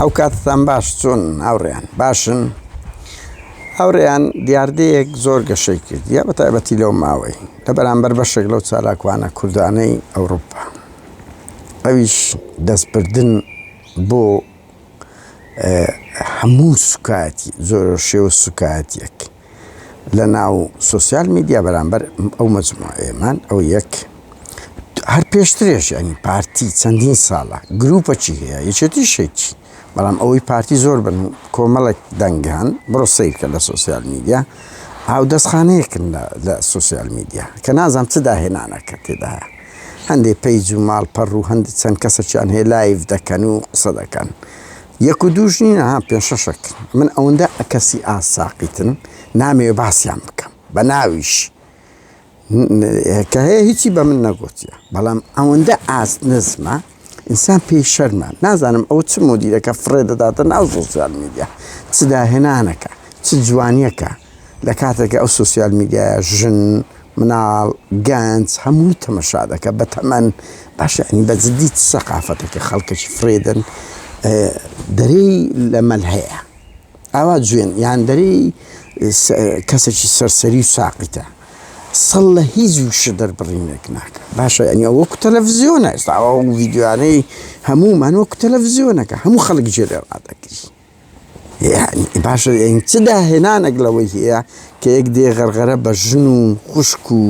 ئەو کاتتان باش چۆن هاوڕێیان باشن هاوڕێیان دیاردەیەک زۆر گەشەی کرد یا بە تایبەتی لەو ماوەی لە بەرامبەر بەشێک لەو چالاکوانە کوردانەی ئەوروپا ئەویش دەستبردن بۆ هەموو سوکایەتی زۆر شێوە سوکایەتیەک لە ناو سۆسیال میدیا بەرامبەر ئەو مەجموعەیەمان ئەو یەک هەر پێشترێش ینی پارتی چەندین ساڵە گروپەکی هەیە یەکێتی شێکی بەڵام ئەوەی پارتی زۆر بن کۆمەڵێک دەنگان بڕۆ سیرکە لە سۆسیال میدیا ئاو دەستخانەیەکن لە سۆسیال میدیا کە نازانم چ داهێنانەکە تێدایە هەندێک page و ماڵپەڕ و هەندێک چەند کەسەکیان هەیە live دەکەن و قسە دەکەن یەک و دووش نین ها پێنج شەشەک من ئەوەندە کەسی ئاساقیتن نامەوێ باسیان بکەم بە ناویش کە هەیە هیچی بە من نەگوتیە بەڵام ئەوەندە ئاست نزمە ئینسان پێی شەرمە نازانم ئەو چ مۆدیرەکە فڕێ دەداتە ناو سۆسیال میدیا چ داهێنانەکە چ جوانیەکە لە کاتێکە ئەو سۆسیال میدیایە ژن مناڵ گەنج هەمووی تەمەشا دەکە بە تەمەن باشە ئەنی بە جدی چ سەقافەتێکە خەڵکەکی فرێدن دەرێی لە مەلهەیە ئاوا جوێن یان دەرێی کەسێکی سەرسەری و ساقیتە سڵ لە هیچ وشە دەربڕینێک ناکە باشە ئەنی ئەو وەکو تەلەڤزیۆنە ئێستا ئەو ڤیدیۆیانەی هەموومان وەکو تەلەڤزیۆنەکە هەموو خەڵک جێ لێ ڕادەگری یەعنی باشە یەعنی چ داهێنانێک لەوەی هەیە کە یەک دێ غەرغەرە بە ژن و خوشک و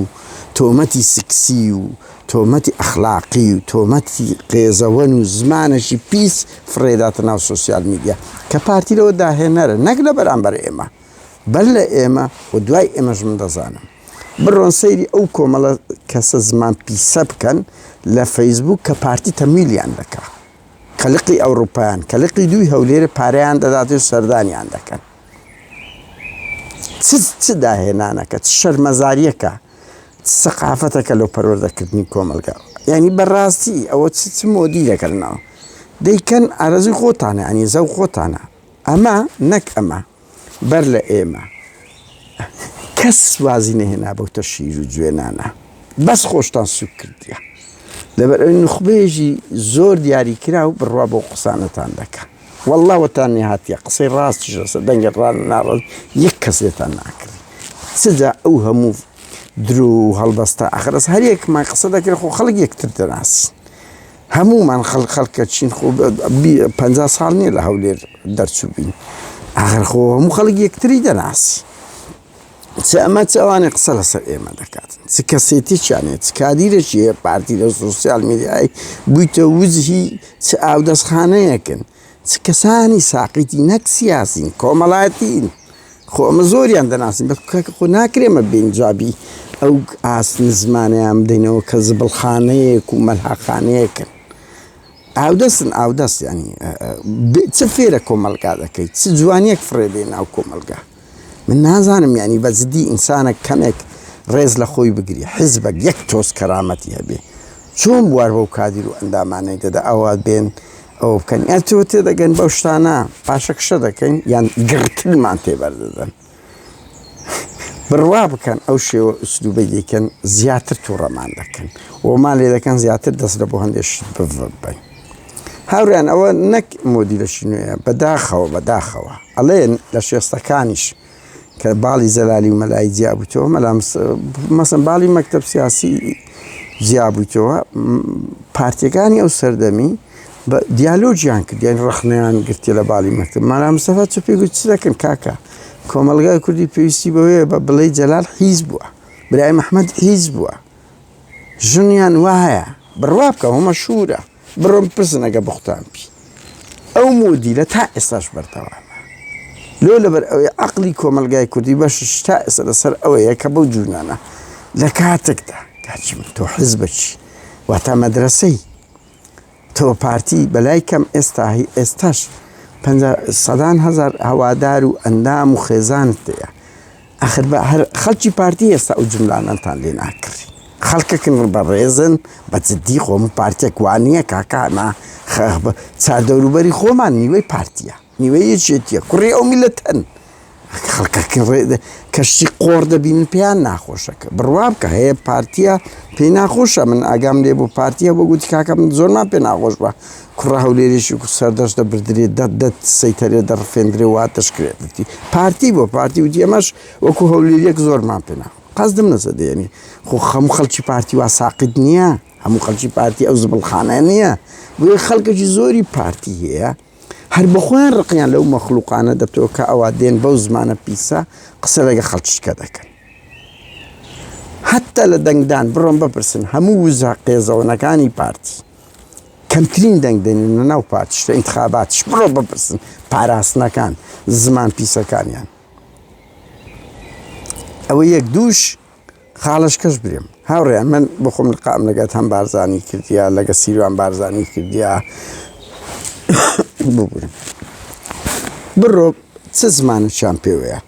تۆمەتی سکسی و تۆمەتی ئەخلاقی و تۆمەتی قێزەوەن و زمانێکی پیس فڕێداتە ناو سۆسیال میدیا کە پارتی لەوە داهێنەرە نەک لە بەرامبەر ئێمە بەر لە ئێمە و دوای ئێمەش من دەزانم بڕۆن سەیری ئەو کۆمەڵە کەسە زمان پیسە بکەن لە فەیسبوک کە پارتی تەمویلیان دەکا کە لقی ئەوروپایان کە لقی دووی هەولێر پارەیان دەدات و سەردانیان دەکەن چ چ داهێنانەکە چ شەرمەزاریەکە چ سەقافەتەکە لەو پەروەردەکردنی کۆمەلگا یعنی بەڕاستی ئەوە چ چ مۆدیلەکە لەناو دەیکەن ئارەزوی خۆتانە ینی زەو خۆتانە ئەمە نەک ئەمە بەر لە ئێمە کەس وازی نەهێنا بەو تەشهیر و جوێنانە بەس خۆشتان سوک کردیە لەبەر ئەوەی نوخبەیەکی زۆر دیاری کرا و بڕوا بۆ قسانەتان دەکا والله وتان نهاتیە قسەی ڕاستیش لەسەر دەنگە ڕان ناڕاست یەک کەس لێتان ناکڕی چجا ئەو هەموو درۆ و هەڵبەستە ئەخرەس هەر یەکمان قسە دەکرێت خۆ خەڵک یەکتر دەناسی هەموومان خەڵک خەڵکە چین خۆ 50 ساڵ نییە لە هەولێر دەرچوو بین ئاخر خۆ هەموو خەڵک یەکتری دەناسی چ ئەمە چ ئەوانەی قسە لەسەر ئێمە دەکات چ کەسێتیشیان هەیە چ کادیرێکی هەیە پارتی لە سۆسیال میدیای بوویتە وجهی چ ئاودەستخانەیەکن چ کەسانی ساقیتی نەک سیاسین کۆمەڵایەتین خۆ ئەمە زۆریان دەناسین بەس کاکە خۆ ناکرێمە بین جوابی ئەو ئاست نزمانەیان بدەینەوە کە زبڵخانەیەک و مەلهاخانەیەکن ئاودەستن ئاودەست ینی چ فێرە کۆمەلگا دەکەیت چ جوانیەک فڕێ دێ ناو کۆمەلگا من نازانم یانی بە جدی ئینسانە کەمێک ڕێز لە خۆی بگری حیزبەک یەک تۆز کەرامەتی هەبێ چۆن بوار بەو کادیر و ئەندامانەی دەدا ئەوە بێن ئەوە بکەن یان تۆ تێدەگەن بەو شتانە پاشەکشە دەکەین یان گڕترمان تێبەردەدەن بڕوا بکەن ئەو شێوە ئوسلوبەی دەیکەن زیاتر تووڕەمان دەکەن ومان لێ دەکەن زیاتر دەست لە بۆ هەندێک شت ببین هاوریان ئەوە نەک مۆدیلەشی نوێیە بەداخەوە بەداخەوە ئەڵێن لە شێستەکانیش کە باڵی زەلالی و مەلای جیابوویتەوە مەلا مەسەن باڵی مەکتەب سیاسی جیابوویتەوە پارتیەکانی ئەو سەردەمی بە دیالۆگیان کرد یان ڕەخنەیان گرتی لە باڵی مەکتەب مەلا مستەفا چ پێی گوت چ دەکەن کاکە کۆمەڵگای کوردی پێویستی بەوەیە بە بڵێی جەلال حیز بووە برای محمد حیز بووە ژنیان وایە بڕوا بکە هەمە شوورە بڕۆن بپرسن ئەگە بوختان بی ئەو مۆدیلە تا ئێستاش بەردەوامە لۆ لەبەر ئەوەی عەقڵی کۆمەڵگای کوردی بەشش تا ئێستا لەسەر ئەوەیە کە بەو جوونانە لە کاتێکدا کاچی من تۆ حزبەکی واتا مەدرەسەی تۆ پارتی بەلای کەم ئێستا هی ئێستاش سەدان هەزار هەوادار و ئەندام و خێزانت هەیە ئەخر بە هەر خەڵکی پارتی ئێستا ئەو جملانەتان لێ ناکڕی خەڵکەکن بەڕێزن بە جدی خۆم پارتێک وانە کاکانە چاردەوروبەری خۆمان نیوەی پارتیە نیوەی یەکێتیە کوڕی ئەو میلەتەن. خەڵکەکە کەشتی قۆڕ دەبینن پێیان ناخۆشە کە بڕوا بکە هەیە پارتیە پێی ناخۆشە من ئاگام لێ بۆ پارتیە بۆ گوتی کاکە من زۆرمان پێ ناخۆش بە کوڕە هەولێریش و سەردەشت دەبردرێ دە دە سەیتەرێ دەڕفێندرێ وا دەشکرێت پارتی بۆ پارتی وتی ئەمەش وەکو هەولێریەک زۆرمان پێ ناخۆش قەزدم نەسە دێنی خۆ خەم خەڵکی پارتی وا ساقیت نییە هەموو خەڵکی پارتی ئەو زبڵخانە نییە بۆیە خەڵکێکی زۆری پارتی هەیە هەر بەخۆیان ڕقیان لەو مەخلوقانە دەبتەوە کە ئەوە دێن بەو زمانە پیسە قسە لەگە خەڵکیکە دەکەن حتا لە دەنگدان بڕۆن بپرسن هەموو وزە قێزەوەنەکانی پارتی کەمترین دەنگ دێنن لە ناو پارتیش لە ئینتخاباتیش بڕۆ بپرسن پاراستنەکان زمان پیسەکانیان ئەوە یەک دووش خاڵەشکەش برێم هاوڕێیان من بخۆم لقام لەگەت هەم بارزانی کردیا لەگە سیروان بارزانی کردیا ببورن بڕۆ چ زمانێکیان پێوەیە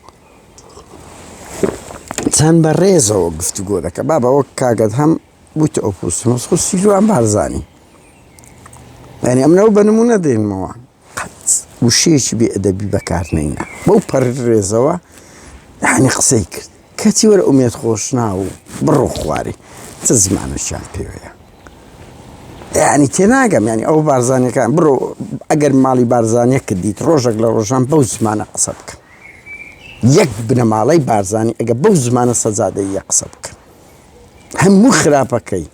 چەند بە ڕێزەوە گفتوگۆ دەکە بابە وەک کاگەت هەم بوویتە ئۆپۆزسیۆن خۆ سیروان بارزانی یعنی ئەمنەوە بە نمونە دێنمەوە قەت وشەیەکی بێ ئەدەبی بەکار نەینا بەو پەڕی ڕێزەوە یعنی قسەی کرد کەچی وەرە ئومێد خۆشناو و بڕۆ خوارێ چ زمانێکیان پێوەیە یعنی تێناگەم یعنی ئەو بارزانەکان بڕۆ ئەگەر ماڵی بارزانەکە دیت ڕۆژێک لە ڕۆژان بەو زمانە قسە بکەن یەک بنەماڵەی بارزانی ئەگە بەو زمانە سەجادەیە قسە بکەن هەموو خراپەکەی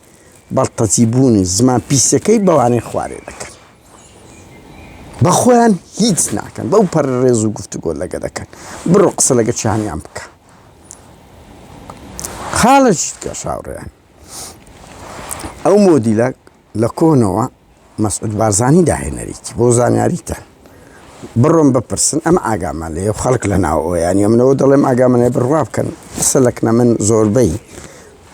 بەڵتەجی بوونی زمان پیسەکەی بەوانەی خوارێ دەکەن بە خۆیان هیچ ناکەن بەو پەر ڕێز و گفتوگۆ لەگە دەکەن بڕۆ قسە لەگە چیانیان بکە خاڵێکی کە شاوڕێیان ئەو مۆدیلە لە کۆنەوە مەسعود بارزانی داهێنەریتی بۆ زانیاریتان بڕۆم بپرسن ئەم ئاگامان لێ و خەڵک لە ناو ینی منەوە دەڵێم ئاگامان لێ بڕوا بکەن قسە لەکنە من زۆربەی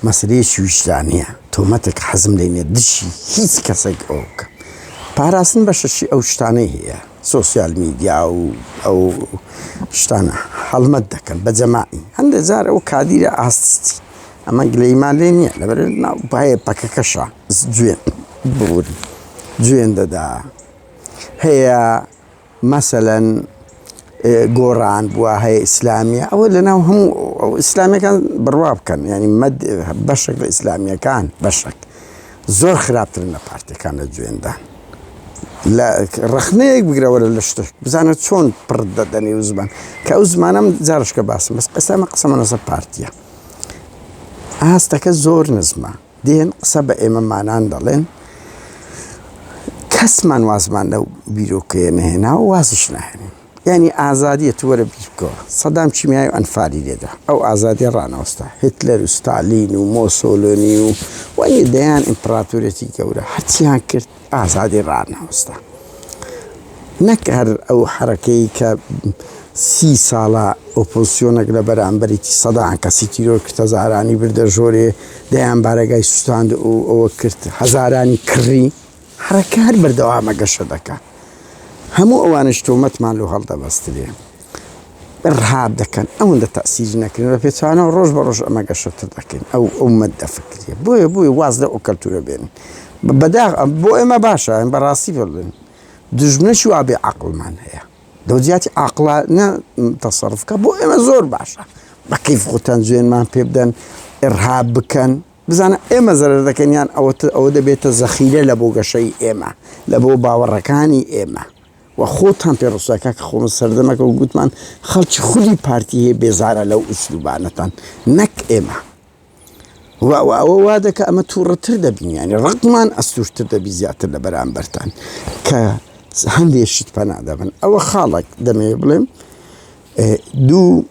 مەسەلەیەکی ویژدانیە تۆمەتێک حەزم لێ نیە دژی هیچ کەسێک ئەوە بکەم پاراستن بەشەشی ئەو شتانەی هەیە سۆسیال میدیا و ئەو شتانە هەڵمەت دەکەن بە جەماعی هەندێک جار ئەو کادیرە ئاستی ئەمە گلەیمان لێ نییە لەبەر ناو باە پەکەکەشە جوێن ببورن جوێن دەدا هەیە مەسەلەن گۆڕان بووە هەیە ئیسلامیە ئەوە لەناو هەموو ئەو ئیسلامیەکان بڕوا بکەن ینی مەد بەشێک لە ئیسلامیەکان بەشێک زۆر خراپترن لە پارتەکان لە جوێندان لە ڕخنەیەک بگرەوە لە شتێک بزانە چۆن پڕ دەدەنێ و زمان کە ئەو زمانم جارشکە باسم بەس قسەمە قسەمە لەسەر پارتیە ئاستەکە زۆر نزمە دێن قسە بە ئێمەمانان دەڵێن، کەسمان وازمان لەو بیرۆکەیە نەهێناوە وازیش ناهێنین. یانی ئازادیە تو وەرە بیر بکەوە سەدام کیمیای و ئەنفالی لێدا ئەو ئازادیە ڕانەوەستا هیتلەر و ستالین و مۆسۆلۆنی و وەنی دەیان ئیمپراتۆریەتی گەورە هەرچیان کرد ئازادی ڕانەوەستا. نەک هەر ئەو حەرەکەی کە سی ساڵە ئۆپۆزسیۆنێک لە بەرامبەریی سەدان کەسی تیرۆر کرد، هەزارانی بردە ژۆرێ، دەیان بارەگای سوتاند و ئەوە کرد، هەزارانی کڕی، حەرەکە هەر بەردەوامە گەشە دەکا. هەموو ئەوانەش تۆمەتمان لۆ هەڵدەبەسترێ. ئیرهاب دەکەن، ئەوەندە تەئسیری نەکردن، بە پێچەوانەوە ڕۆژ بە ڕۆژ ئەمە گەشەتر دەکەین، ئەو ئەو مەدە فکریە. بۆیە بۆیە واز لەو کەلتورە بێنن. بەداخ بۆ ئێمە باشە، بەڕاستی بڵێن دوژمنەکی وا بێ عەقڵمان هەیە. لەو جیاتی عاقڵانە تەسەڕف کە بۆ ئێمە زۆر باشە بە کەیف خۆتان جوێنمان پێ بدەن ئیرهاب بکەن بزانە ئێمە زەرەر دەکەن یان ئەوە ئەوە دەبێتە زەخیرە لە بۆ گەشەی ئێمە لە بۆ باوەڕەکانی ئێمە و خۆتان پێ ڕسوا کاکە خۆم سەردەمەکە و گوتمان خەڵکی خودی پارتی هەیە بێزارە لەو ئوسلوبانەتان نەک ئێمە و ئەوە وا دەکا ئەمە تووڕەتر دەبین یانی ڕقمان ئەستوورتر دەبی زیاتر لە بەرامبەرتان کە هەندێک شت پەنا دەبن ئەوە خاڵێک دەمەوێت بڵێم دوو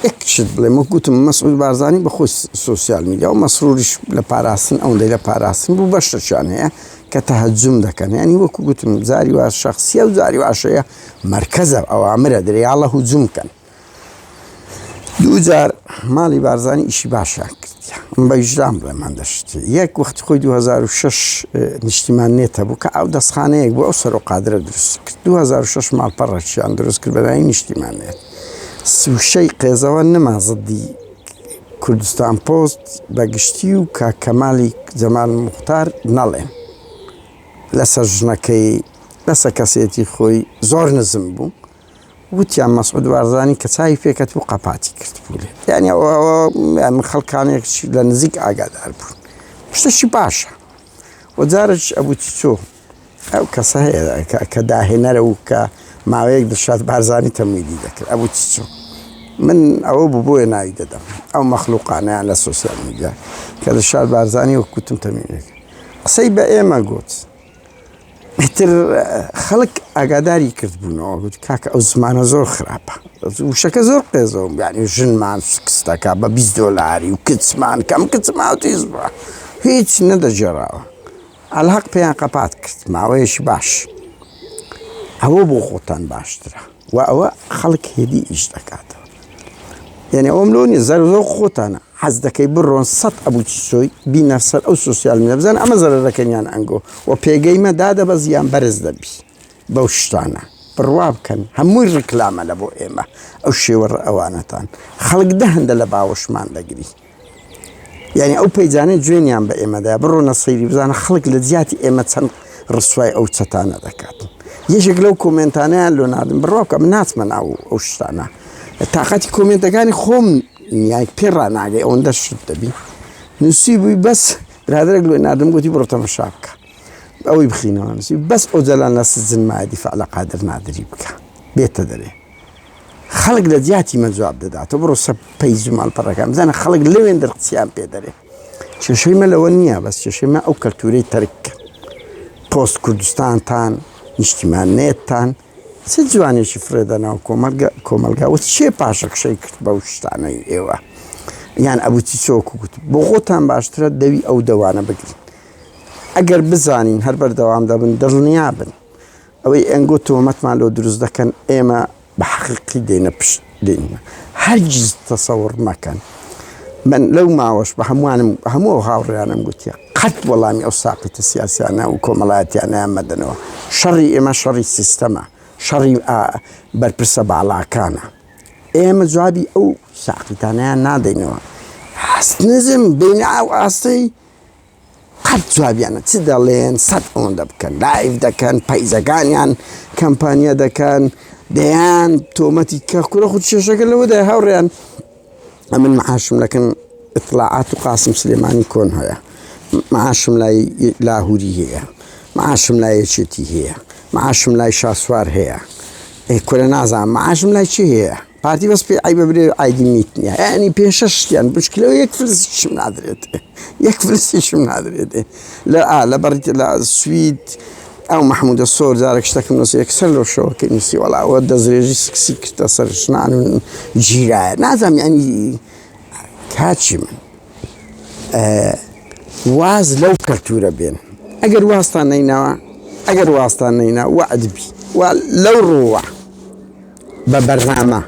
یەک شت بڵێم وەک گوتم مەسعود بارزانی بە خۆی سۆسیال میدیا و مەسروریش لە پاراستن ئەوەندەی لە پاراستن بوو بەشێکیان هەیە کە تەهەجوم دەکەن یانی وەکو گوتم جاری وا شەخسیە و جاری واشەیە مەرکەزە ئەوامرە درێ یاڵە هجوم کەن دووجار ماڵی بارزانی ئیشی باشیان کردیە من بە ویژدان بڵێم هەندە شتی یەک وەختی خۆی 2006 نیشتیمان نێتە بوو کە ئەو دەستخانەیەک بوو ئەو سەرۆ قادرە دروست کرد 2006 ماڵپەڕێکیان دروست کرد بە ناوی نیشتیمان نێت سوشەی قێزەوە نما زدی کوردستان پۆست بە گشتی و کاک کەمالی جەمال موختار نەڵێن لەسەر ژنەکەی. بەسە کەسێتی خۆی زۆر نزم بوو وتیان مەسعود بارزانی کە چاوی پێکەت بوو قەپاتی کرد بوو لێ یعنی ئەوە خەڵکانێک لە نزیک ئاگادار بوون شتەشی باشە و جارش ئەبوو چۆ ئەو کەسە هەیە کە داهێنەرە و کە ماوەیەک دڵشاد بارزانی تەمویلی دەکرد ئەبوو چۆ من ئەوە بوو بۆیە ناوی دەدەم ئەو مەخلوقانیان لە سۆسیال میدیا کە دڵشاد بارزانی وەک کوتم تەمویلێک قسەی بە ئێمە گوت ئیتر خەڵک ئاگاداری کردبوونەوە گوت کاکە ئەو زمانە زۆر خراپە وشەکە زۆر قێزەوە یعنی ژنمان سکستەکە بە 20 دۆلاری و کچمان کەم کچمان تیز بووە هیچ نەدەگێڕاوە ئەلهەق پێیان قەپات کرد ماوەیەکی باش ئەوە بۆ خۆتان باشترە و ئەوە خەڵک هێدی ئیش دەکاتەوە یعنی ئەوم لۆ نیە زەر زۆر خۆتانە حەز دەکەی بڕۆن سەد ئەبوو چیسۆی بینە سەر ئەو سوسیال میدیا بزانە ئەمە زەرەرەکەن یان ئەنگۆ و پێگەی مە دادەبەز یان بەرز دەبی بەو شتانە بڕوا بکەن هەمووی ڕیکلامە لە بۆ ئێمە ئەو شێوە ئەوانەتان خەڵک دە هەندە لە باوەشمان دەگری یعنی ئەو پەیجانەی جوێنیان بە ئێمەدا بڕۆنە سەیری بزانە خەڵک لە جیاتی ئێمە چەند ڕسوای ئەو چەتانە دەکات یەکێک لەو کۆمێنتانیان لۆ ناردم بڕوا بکە من ناچمە ناو ئەو شتانە تاقەتی کۆمێنتەکانی خۆم یان پێ ڕاناگەی ئەوەندە شت دەبی نووسی بووی بەس برادەرێک لۆی ناردم گوتی بڕۆ تەمەشا بکە ئەوەی بخینەوە نووسی بەس ئۆجەلان لە سجن مایە دیفاع لە قادر نادری بکە بێتە دەرێ خەڵک لە جیاتی مە جواب دەداتەوە بڕۆ سەر پەیج و ماڵپەڕەکان بزانە خەڵک لەوێندر قسیان پێ دەرێ کێشەی مە لەوە نییە بەس کێشەی مە ئەو کەلتورەی تەرک کەن پۆست کوردستانتان نیشتیمان نێتتان چ جوانێکی فرێدە ناو کۆمەلگا کۆمەلگا و چێ پاشەکشەی کرد بەو شتانەی ئێوە یان ئەبوو چی چۆک گوت بۆ خۆتان باشترە دەوی ئەو دەوانە بگرن ئەگەر بزانین هەر بەردەوام دەبن دڵنیا بن ئەوەی ئەنگۆ تۆمەتمان لۆ دروست دەکەن ئێمە بە حەقیقی دێنە پشت دێنە هەرگیز تەسەوڕ مەکەن من لەو ماوەش بە هەمووانم هەموو ئەو هاوڕێیانم گوتیە قەت وەڵامی ئەو ساقیتە سیاسیانە و کۆمەڵایەتیانەیان مەدەنەوە شەڕی ئێمە شەڕی سیستەمە شەڕی بەرپرسە باڵاکانە ئێمە جوابی ئەو ساقیتانەیان نادەینەوە هەست نزم بینە ئەو ئاستەی قەت جوابیانە چ دەڵێن سەد ئەوەندە بکەن لایڤ دەکەن پەیجەکانیان کەمپانیا دەکەن دەیان تۆمەتی کە کورە خود کێشەکە لەوەدا هاوڕێیان ئەمن معاشم لەکن اطلاعات و قاسم سلێمانی کۆن هەیە معاشم لای لاهوری هەیە معاشم لای یەکێتی هەیە معاشم لای شاسوار هەیە ئەی کورە نازانم معاشم لای چی هەیە پارتی بەس پێی عەیبە برێ ئایدی میت نییە یعنی پێ شەش شتیان بشکلەوە یەک فلسیشم نادرێت یەک فلسیشم نادرێت لە ئا لە بەڕیت لە سوید ئەو مححمودە سۆر جارێک شتەکەم نووسی یەکسەر لەو شەوەکەی نووسی وەڵا ئەوە دەستدرێژی سکسی کردە سەر ژنان و گیرایە نازانم یعنی کاچی من واز لەو کەلتورە بێن ئەگەر واستان نەینەوە ئەگەر واستان نەینا وەعد بی و لەو ڕووە بە بەرنامە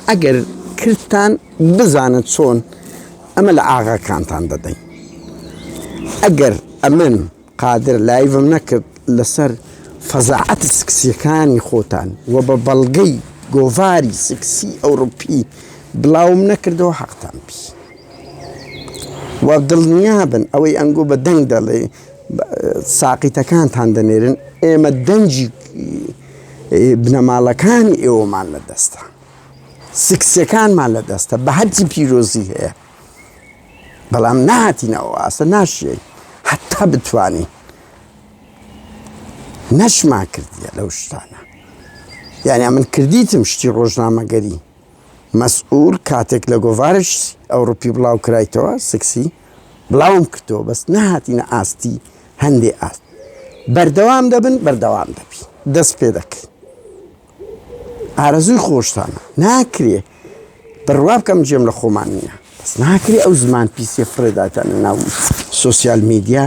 ئەگەر کردتان بزانە چۆن ئەمە لە ئاغاکانتان دەدەین ئەگەر ئەمن قادر لایڤم نەکرد لەسەر فەزاعەتی سکسیەکانی خۆتان و بە بەڵگەی گۆڤاری سکسی ئەوروپی بڵاوم نەکردەوە حەقتان بی و دڵنیابن ئەوەی ئەنگۆ بە دەنگ دەڵێ ساقیتەکانتان دەنێرن ئێمە دەنگی بنەماڵەکانی ئێوەمان لە دەستە سکسیەکانمان لە دەستە بە هەرچی پیرۆزی هەیە بەڵام نهاتینەوە ئاستە ناشیین حتا بتوانین نەشمان کردیە لەو شتانە یعنی من کردیتم شتی ڕۆژنامەگەری مەسئول کاتێک لە گۆڤارش ئەوروپی بڵاو کرایتەوە سکسی بڵاوم کردەوە بەس نەهاتینە ئاستی هەندێ ئاست بەردەوام دەبن بەردەوام دەبی دەست پێ دەکەین ئارەزووی خۆشتانە ناکرێ بڕوا بکەم جێم لە خۆمان نییە بەس ناکرێ ئەو زمان پیسیە فڕێداتانە ناو سۆسیال میدیا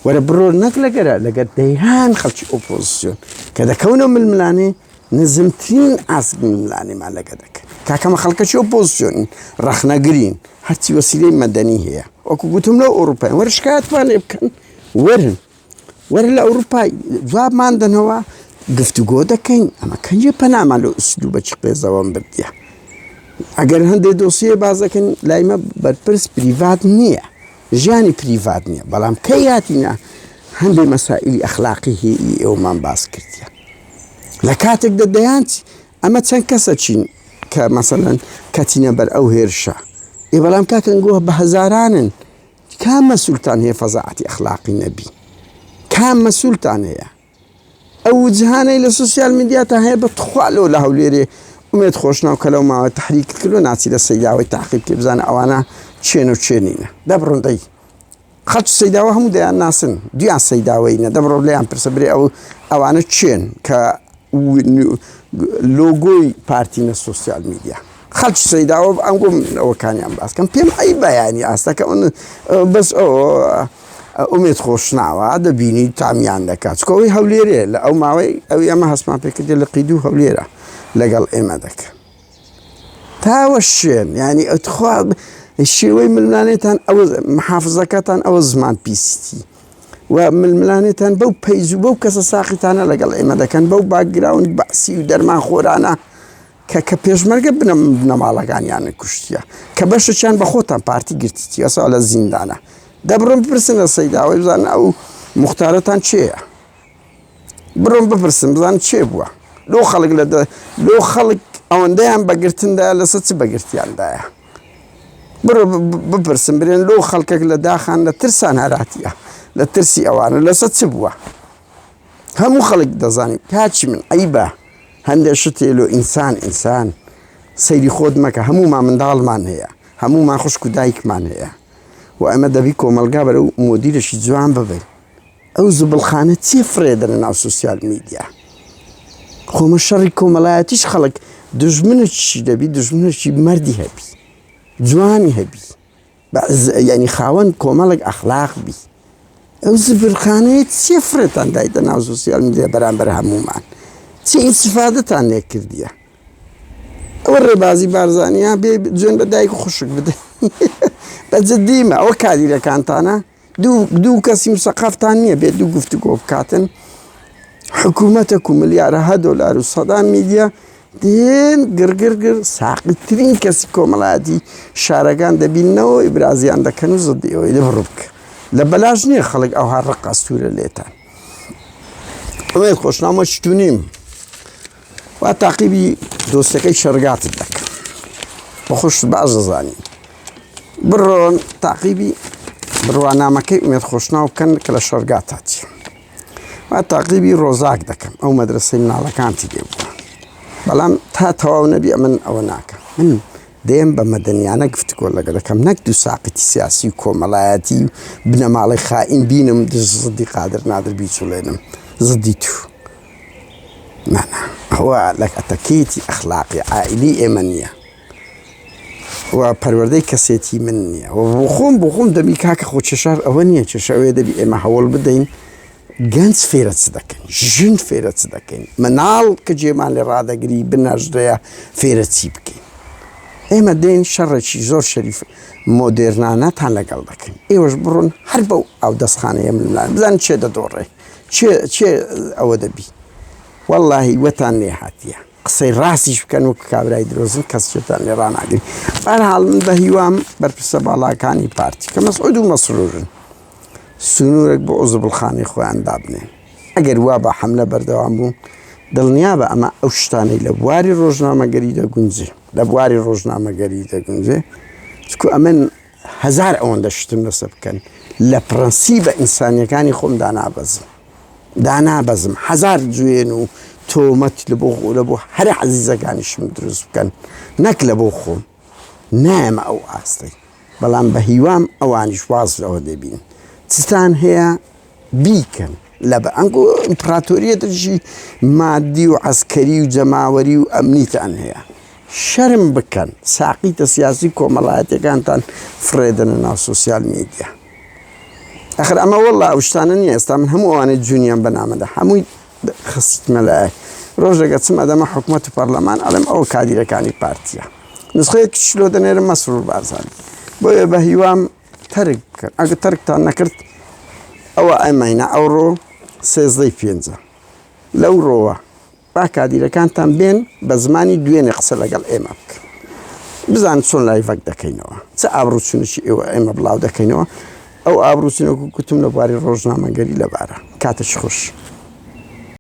وەرە بڕۆ نەک لەگەرە لەگەر دەیان خەڵکی ئۆپۆزیسیۆن کە دەکەونە ململانێ نزمترین ئاست ململانێمان لەگە دەکەن کاکەمە خەڵکەکی ئۆپۆزیسیۆنین ڕەخنەگرین هەرچی وەسیلەی مەدەنی هەیە وەکو گوتم لەو ئەوروپای وەرە شکایەتمان لێ بکەن وەرن وەرە لە ئەوروپا جوابمان دەنەوە گفتوگۆ دەکەین ئەمە کەنجێ پەنامان لە ئوسلوبەکی قێزەوەم بردیە ئەگەر هەندێک دۆسیە باز دەکەن لای مە بەرپرس پریڤات نییە ژیانی پریڤات نییە بەڵام کەی هاتینە هەندێک مەسائلی ئەخلاقی هی ئێوەمان باس کردیە. لە کاتێکدا دەیان ئەمە چەند کەسە چین کە مەسەلەن کەچینە بەر ئەو هێرشە ئێ بەڵام کاکە گۆ بە هەزارانن کام مەسولتان هەیە فەزاعەتی ئەخلاقی نەبی کام مەسولتان هەیە ئەو وجهانەی لە سوسیال میدیاتا هەیە بە تخوا لۆ لە هەولێرێ ئومێد خۆشناو کە لەو ماوە تحریک کردو ناچی لە سەیداوەی تاقیب کەی بزانە ئەوانە چێن و چێ نینە دەبڕن دەی خەڵکی سەیداوە هەموو دەیان ناسن دویان سەیداوەی نە دەبڕۆ لێیان پرسە برێ ئەو ئەوانە چێن کە لۆگۆی پارتی نە سوسیال میدیا خەڵکی سەیداوە ئەنگۆ ئەوەکانیان باسکەم پێم ئەی بەیانی ئاستەکە بەس ئەو ئومێد خۆشناوە دەبینی تامیان دەکات چکە ئەوەی هەولێرێ لە ئەو ماوەی ئەو ئێمە هەستمان پێکردێ لە قیدو هەولێرە لەگەڵ ئێمە دەکە تاوە شوێن ینی ئەتخوا شێوەی ململانێتان ئەوە محافزەکەتان ئەوە زمان پیستی و ململانێتان بەو پەیز و بەو کەسە ساقیتانە لەگەڵ ئێمە دەکەن بەو باکگراوند بەعسی و دەرمان خۆرانە کە کە پێشمەرگە بنەماڵەکانیان کوشتیە کە بەشێکیان بە خۆتان پارتی گرتیتی ئەسا لە زیندانە دەبڕم بپرسن لە سەیداوەی بزانن ئەو مختارەتان چێیە بڕۆم بپرسن بزان چێ بووە لۆ خەڵک لە لۆ خەڵک ئەوەندەیان بەگرتندا لەسەر چ بەگرتیاندایە بڕۆ بپرسن برێن لۆ خەڵکێک لە داخان لە ترسان هەراتیە لە ترسی ئەوانە لەسەر چ بووە هەموو خەڵک دەزانی کاچی من عیبە هەندێک شت هەیە لۆ ئینسان ئینسان سەیری خۆت مەکە هەموومان منداڵمان هەیە هەموومان خوشک و دایکمان هەیە و ئەمە دەبی کۆمەلگا بەرەو مۆدیرێکی جوان ببین ئەو زبڵخانە چی فڕێدەنە ناو سوسیال میدیا خۆمە شەڕی کۆمەڵایەتیش خەڵک دژمنێکی دەبی دژمنێکی مەردی هەبی جوانی هەبی یانی خاوەن کۆمەڵێک ئەخلاق بی ئەو زبرخانەیە چیە فرێتان دایتە ناو سوسیال میدیا بەرامبەر هەمومان چی ئیسفادەتان لێ کردیە ئەوە ڕێبازی بارزانیا بێ جوێن بە دایک و خوشک بدە بە جدیمە ئەوە کادیرەکانتانە دوو کەسی مسەقەفتان نییە بێت دوو گفتوگۆ بکاتن حکوومەتەک و ملیارەها دۆلار و سەدان میدیا دێن گرگرگر ساقیترین کەسی کۆمەڵایەتی شارەکان دەبینەوە ئیبرازیان دەکەن و زدی ئەوەی لە بڕبکە لە بەلاش نییە خەڵک ئەوها ڕق ئەستورە لێتان ئەوەی خۆشنامە شتونیم وا تاقیبی دۆستەکەی شەرگاتت دەکەم بە خۆشت باش دەزانی بڕۆن تاقیبی بڕوانامەکەی ئومێد خۆشناو بکەن کە لە شەرگات هاتی وا تاقیبی ڕۆزاک دەکەم ئەو مەدرسەی مناڵەکانتی لێ بووە بەڵام تا تەواو نەبی ئەمن ئەوە ناکەم من دێم بە مەدەنیانە گفتوگۆ لەگەڵ دەکەم نەک دوو ساقیتی سیاسی و کۆمەڵایەتی و بنەماڵەی خائین بینم دژ زدی قادر نادر بیچوڵێنم زدی تو نانا ئەوە لە ئەتەکێتی ئەخلاقی عائلی ئێمە نییە و پەروەردەی کەسێتی من نییە و بۆ خۆم بۆ خۆم دەبی کاکە خۆ کێشار ئەوە نییە کێشە ئەوەیە دەبی ئێمە هەوڵ بدەین گەنج فێرە چ دەکەین ژن فێرە چ دەکەین مناڵ کە جێمان لێ ڕادەگری بنەژدەیە فێرە چی بکەین ئێمە دێن شەڕێکی زۆر شەریف مۆدێرنانەتان لەگەڵ دەکەین ئێوەش بڕۆن هەر بەو ئەو دەستخانەیە ململان بزان چێ دەدۆڕێ چێ چێ ئەوە دەبی واللهی وەتان لێ هاتیە قسەی ڕاستیش بکەن وەک کابرای درۆزن کەس چێتان لێ ڕاناگری بەرحاڵ من بە هیوام بەرپرسە باڵاکانی پارتی کە مەسعود و مەسرورن سنوورێک بۆ ئەو زبڵخانەی خۆیان دابنێن ئەگەر وا بە حەملە بەردەوام بوو دڵنیا بە ئەمە ئەو شتانەی لە بواری ڕۆژنامەگەری دەگونجێ لە بواری ڕۆژنامەگەری دەگونجێ چکو ئەمن هەزار ئەوەندە شتم لەسەر بکەن لە پرەنسیبە ئینسانیەکانی خۆم دانابەزم دانابەزم هەزار جوێن و تۆمەت لە بۆ لە بۆ هەرە عەزیزەکانیشم دروست بکەن نەک لە بۆ خۆم نایەمە ئەو ئاستەی بەڵام بە هیوام ئەوانیش واز لەوە دەبین چتان هەیە بیکەن لە بە ئەنگۆ ئیمپراتۆریەتێکی مادی و عەسکەری و جەماوەری و ئەمنیتان هەیە شەرم بکەن ساقیتە سیاسی کۆمەڵایەتەکانتان فڕێدەنە ناو سوسیال میدیا ئەخر ئەمە وەڵا ئەو شتانە نییە ئێستا من هەموو ئەوانەی جونیان بەنامەدا هەمووی خستمە لایەک ڕۆژێک ئەچم ئەدەمە حکومەت و پەرلەمان ئەڵێم ئەوە کادیرەکانی پارتیە نسخەیەکیش لۆ دەنێرم مەسرور بارزانی بۆیە بە هیوام تەرک بکەن ئەگە تەرکتان نەکرد ئەوە ئەمینە ئەوڕۆ سێزدەی پێنجە لەو ڕۆوە با کادیرەکانتان بێن بە زمانی دوێنێ قسە لەگەڵ ئێمە بکەن بزان چۆن لایڤەک دەکەینەوە چ ئابڕوچونێکی ئێوە ئێمە بڵاو دەکەینەوە ئەو ئابڕوچونەکو گوتم لە بواری ڕۆژنامەگەری لەبارە کاتێکی خۆش.